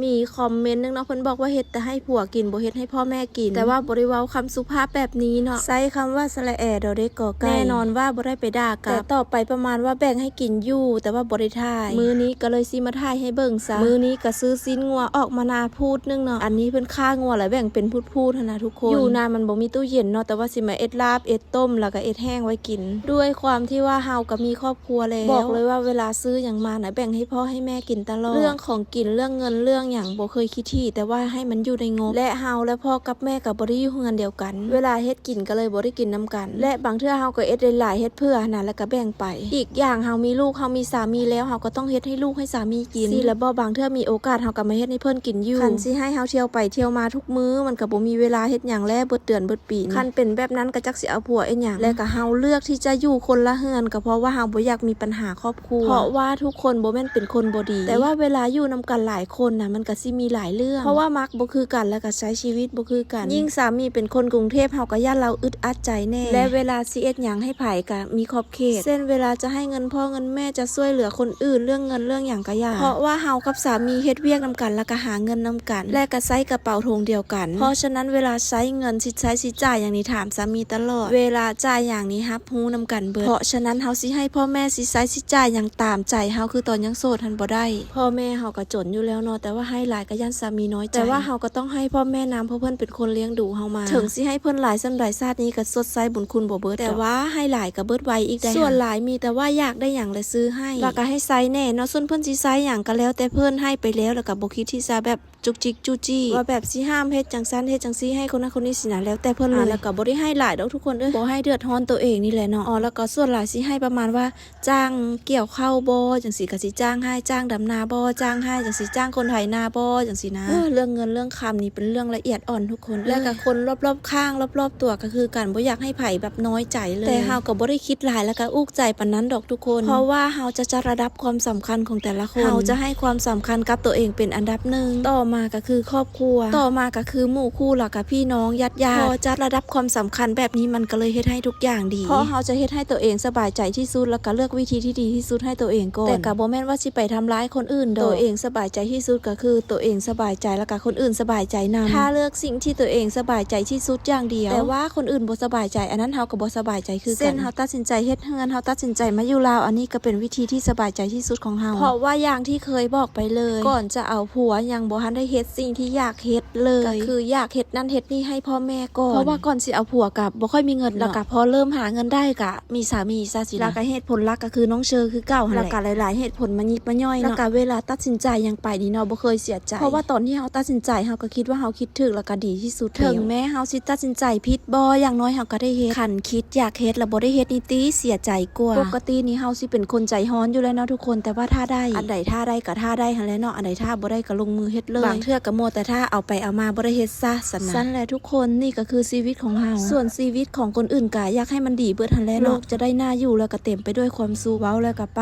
ມີຄອມເມັນໜຶ່ງເນາະ ເພິ່ນບອກວ່າເຮັດແຕ່ໃຫ້ຜົວກິນ ບໍ່ເຮັດໃຫ້ພໍ່ແມ່ກິນ ແຕ່ວ່າບໍ່ໄດ້ເວົ້າຄຳສຸພາບແບບນີ້ເນາະ ໃຊ້ຄຳວ່າສະລະແອ ດອເດັກ ກອໄກ່ ແນ່ນອນວ່າບໍ່ໄດ້ໄປດ່າກັບ ແຕ່ຕອບໄປປະມານວ່າແບ່ງໃຫ້ກິນຢູ່ ແຕ່ວ່າບໍ່ໄດ້ຖ່າຍ ມື້ນີ້ກໍເລີຍຊິມາຖ່າຍໃຫ້ເບິ່ງຊະ ມື້ນີ້ກໍຊື້ຊີ້ນງົວອອກມາໜ້າພູດໜຶ່ງເນາະ ອັນນີ້ເພິ່ນຂ້າງົວແລ້ວແບ່ງເປັນພູດໆຫັ້ນນະທຸກຄົນ ຢູ່ນາມັນບໍ່ມີຕູ້ເຢັນເນາະ ແຕ່ວ່າຊິມາເຮັດລາບ ເຮັດຕົ້ມ ແລ້ວກໍເຮັດແຫ້ງໄວ້ກິນ ດ້ວຍຄວາມທີ່ວ່າເຮົາກໍມີຄອບ ຄົວແລ້ວ ບອກເລີຍວ່າເວລາຊື້ຫຍັງມານະ ແບ່ງໃຫ້ພໍ່ໃຫ້ແມ່ກິນຕະຫຼອດ ເລື່ອງຂອງກິນ ເລື່ອງເງິນ ເລື່ອງຫຍັງ ບໍ່ເຄີຍຂີ້ຖີ່ ແຕ່ວ່າໃຫ້ມັນຢູ່ໃນງົບ ແລະ ເຮົາ ແລະ ພໍ່ກັບແມ່ກໍບໍ່ໄດ້ຢູ່ເຮືອນດຽວກັນ ເວລາເຮັດກິນກໍເລີຍບໍ່ໄດ້ກິນນຳກັນ ແລະ ບາງເທື່ອເຮົາກໍເຮັດຫຼາຍໆ ເຮັດເພື່ອຫັ້ນນະ ແລ້ວກໍແບ່ງໄປ ອີກຢ່າງເຮົາມີລູກ ເຮົາມີສາມີແລ້ວ ເຮົາກໍຕ້ອງເຮັດໃຫ້ລູກໃຫ້ສາມີກິນ ຊີ້ລະບໍ ບາງເທື່ອມີໂອກາດເຮົາກໍມາເຮັດໃຫ້ເພິ່ນກິນຢູ່ ຄັນຊິໃຫ້ເຮົາທ່ຽວໄປທ່ຽວມາທຸກມື້ ມັນກໍບໍ່ມີເວລາເຮັດຫຍັງແລ້ວ ເບິດເດືອນເບິດປີ ຄັນເປັນແບບນັ້ນກໍຈັກຊິເອົາຜົວເຮັດຫຍັງ ແລະ ກໍເຮົາເລືອກທີ່ຈະຢູ່ຄົນລະເຮືອນ ກໍເພາະວ່າເຮົາບໍ່ຢາກມີປັນຫາຄອບ ຄົວ ເພາະວ່າທຸກຄົນບໍ່ແມ່ນເປັນຄົນບໍ່ດີ ແຕ່ວ່າເວລາຢູ່ນຳກັນຫຼາຍຄົນນະ ມັນກໍຊິມີຫຼາຍເລື່ອງ ເພາະວ່າມັກບໍ່ຄືກັນ ແລ້ວກໍໃຊ້ຊີວິດບໍ່ຄືກັນ ຍິ່ງສາມີເປັນຄົນກຸງເທບ ເຮົາກໍຢ້ານລາວອຶດອັດໃຈແດ່ ແລະ ເວລາຊິເຮັດຫຍັງໃຫ້ໃຜກໍມີຂອບເຂດ ເຊັ່ນ ເວລາຈະໃຫ້ເງິນພໍ່ເງິນແມ່ ຈະຊ່ວຍເຫຼືອຄົນອື່ນ ເລື່ອງເງິນເລື່ອງຫຍັງກໍຢ່າ ເພາະວ່າເຮົາກັບສາມີເຮັດວຽກນຳກັນ ແລ້ວກໍຫາເງິນນຳກັນ ແລະ ກໍໃຊ້ກະເປົາຖົງດຽວກັນ ເພາະສະນັ້ນ ເວລາໃຊ້ເງິນ ຊິໃຊ້ຊິຈ່າຍຫຍັງນີ້ ຖາມສາມີຕະຫຼອດ ເວລາຈ່າຍຫຍັງນີ້ ຮັບ ຮູ້ນຳກັນເບິດ ເພາະສະນັ້ນ ເຮົາຊິໃຫ້ພໍ່ແມ່ຊິໃຊ້ຊິຈ່າຍຫຍັງຕາມໃຈເຮົາ ຄືຕອນຍັງໂສດຫັ້ນບໍ່ໄດ້ ພໍ່ແມ່ເຮົາກໍຈົນຢູ່ແລ້ວເນາະ ແຕ່ວ່າໃຫ້ຫຼາຍກໍຢ້ານສາມີນ້ອຍໃຈ ແຕ່ວ່າເຮົາກໍຕ້ອງໃຫ້ພໍ່ແມ່ນຳ ເພາະເພິ່ນເປັນຄົນລ້ຽງດູເຮົາມາ ເຖິງຊິໃຫ້ເພິ່ນຫຼາຍສ່ຳໃດ ຊາດນີ້ກໍຊົດໃຊ້ບຸນຄຸນບໍ່ເບິດ ແຕ່ວ່າໃຫ້ຫຼາຍກໍເບິດໄວອີກໄດ໋ ສ່ວນຫຼາຍມີແຕ່ວ່າຢາກໄດ້ຫຍັງແລ້ວຊື້ໃຫ້ ແລ້ວກໍໃຫ້ໃຊ້ແດ່ເນາະ ສ່ວນເພິ່ນຊິໃຊ້ຫຍັງກໍແລ້ວແຕ່ເພິ່ນ ໃຫ້ໄປແລ້ວ ແລ້ວກໍບໍ່ຄິດທີ່ຈະແບບ ຈຸກຈິກຈູ້ຈີ້ ວ່າແບບຊິຫ້າມເຮັດຈັ່ງຊັ້ນເຮັດຈັ່ງຊີ້ໃຫ້ຄົນນັ້ນຄົນນີ້ຊີ້ນະ ແລ້ວແຕ່ເພິ່ນເລີຍ ແລ້ວກໍບໍ່ໄດ້ໃຫ້ຫຼາຍດອກທຸກຄົນເອີຍ ບໍ່ໃຫ້ເດືອດຮ້ອນໂຕເອງນີ້ແຫຼະເນາະ ອໍ ແລ້ວກໍສ່ວນຫຼາຍຊິໃຫ້ປະມານວ່າຈ້າງກ່ຽວເຂົ້າບໍ ຈັ່ງຊີ້ກໍຊິຈ້າງໃຫ້ ຈ້າງດຳນາບໍ ຈ້າງໃຫ້ຈັ່ງຊີ້ ຈ້າງຄົນໄຖນາບໍ ຈັ່ງຊີ້ນະ ເອີ ເລື່ອງເງິນເລື່ອງຄຳນີ້ເປັນເລື່ອງລະອຽດອ່ອນທຸກຄົນເອີຍ ແລ້ວກໍຄົນລອບໆຂ້າງລອບໆຕົວກໍຄືກັນ ບໍ່ຢາກໃຫ້ໃຜແບບນ້ອຍໃຈເລີຍ ແຕ່ເຮົາກໍບໍ່ໄດ້ຄິດຫຼາຍ ແລ້ວກໍອຸກໃຈປານນັ້ນດອກ ທຸກຄົນ ເພາະວ່າເຮົາຈະຈັດລະດັບຄວາມສຳຄັນຂອງແຕ່ລະຄົນ ເຮົາຈະໃຫ້ຄວາມສຳຄັນກັບໂຕເອງເປັນອັນດັບໜຶ່ງ ຕໍ່ມາກໍຄືຄອບຄົວ ຕໍ່ມາກໍຄືໝູ່ຄູ່ ແລ້ວກໍພີ່ນ້ອງຍາດໆ ພໍຈັດລະດັບຄວາມສຳຄັນແບບນີ້ ມັນກໍເລີຍເຮັດໃຫ້ທຸກຢ່າງດີ ເພາະເຮົາຈະເຮັດໃຫ້ໂຕເອງສະບາຍໃຈທີ່ສຸດ ແລ້ວກໍເລືອກວິທີທີ່ດີທີ່ສຸດໃຫ້ໂຕເອງກ່ອນ ແຕ່ກໍບໍ່ແມ່ນວ່າຊິໄປທຳລາຍຄົນອື່ນດອກ ໂຕເອງສະບາຍໃຈທີ່ສຸດກໍຄືໂຕເອງສະບາຍໃຈ ແລ້ວກໍຄົນອື່ນສະບາຍໃຈນຳ ຖ້າເລືອກສິ່ງທີ່ໂຕເອງສະບາຍໃຈທີ່ສຸດຢ່າງດຽວ ແຕ່ວ່າຄົນອື່ນບໍ່ສະບາຍໃຈ ອັນນັ້ນເຮົາກໍບໍ່ສະບາຍໃຈຄືກັນ ເຊັ່ນ ເຮົາຕັດສິນໃຈເຮັດເຮືອນ ເຮົາຕັດສິນໃຈມາຢູ່ລາວ ອັນນີ້ກໍເປັນວິທີທີ່ສະບາຍໃຈທີ່ສຸດຂອງເຮົາ ເພາະວ່າຢ່າງທີ່ເຄີຍບອກໄປເລີຍ ກ່ອນຈະເອົາຜົວຍັງບໍ່ທັນໄດ້ເຮັດສິ່ງທີ່ຢາກເຮັດເລີຍ ກໍຄືຢາກເຮັດນັ້ນເຮັດນີ້ໃຫ້ພໍ່ແມ່ກ່ອນ ເພາະວ່າກ່ອນຊິເອົາຜົວກໍບໍ່ຄ່ອຍມີເງິນເນາະ ແລ້ວກໍພໍເລີ່ມຫາເງິນໄດ້ກໍມີສາມີຊະຊີ້ນະ ແລ້ວກໍເຫດຜົນຫຼັກກໍຄືນ້ອງເຊີຄືເກົ່າຫັ້ນແຫຼະ ແລ້ວກໍຫຼາຍໆເຫດຜົນມາຍິບມາຍ່ອຍເນາະ ແລ້ວກໍເວລາຕັດສິນໃຈຫຍັງໄປນີ້ເນາະ ບໍ່ເຄີຍເສຍໃຈ ເພາະວ່າຕອນທີ່ເຮົາຕັດສິນໃຈ ເຮົາກໍຄິດວ່າເຮົາຄິດ ຖືກ ແລ້ວກໍດີທີ່ສຸດແລ້ວ ເຖິງແມ້ເຮົາຊິຕັດສິນໃຈຜິດບໍ ຢ່າງໜ້ອຍເຮົາກໍໄດ້ເຮັດ ຄັນຄິດຢາກເຮັດແລ້ວບໍ່ໄດ້ເຮັດນີ້ຕິ ເສຍໃຈກວ່າ ປົກກະຕິນີ້ເຮົາຊິເປັນຄົນໃຈຮ້ອນຢູ່ແລ້ວເນາະທຸກຄົນ ແຕ່ວ່າຖ້າໄດ້ ອັນໃດຖ້າໄດ້ກໍຖ້າໄດ້ຫັ້ນແຫຼະເນາະ ອັນໃດຖ້າບໍ່ໄດ້ກໍລົງມືເຮັດເລີຍ ບາງເທື່ອກໍມົວແຕ່ຖ້າ ເອົາໄປເອົາມາບໍ່ໄດ້ເຮັດຊະຊັ້ນນະ ຊັ້ນແຫຼະທຸກຄົນ ນີ້ກໍຄືຊີວິດຂອງເຮົາ ສ່ວນຊີວິດຂອງຄົນອື່ນກໍຢາກໃຫ້ມັນດີເບິດຫັ້ນແຫຼະເນາະ ໂລກຈະໄດ້ໜ້າຢູ່ ແລ້ວກໍເຕັມໄປດ້ວຍຄວາມສຸກ ເວົ້າແລ້ວກໍໄປ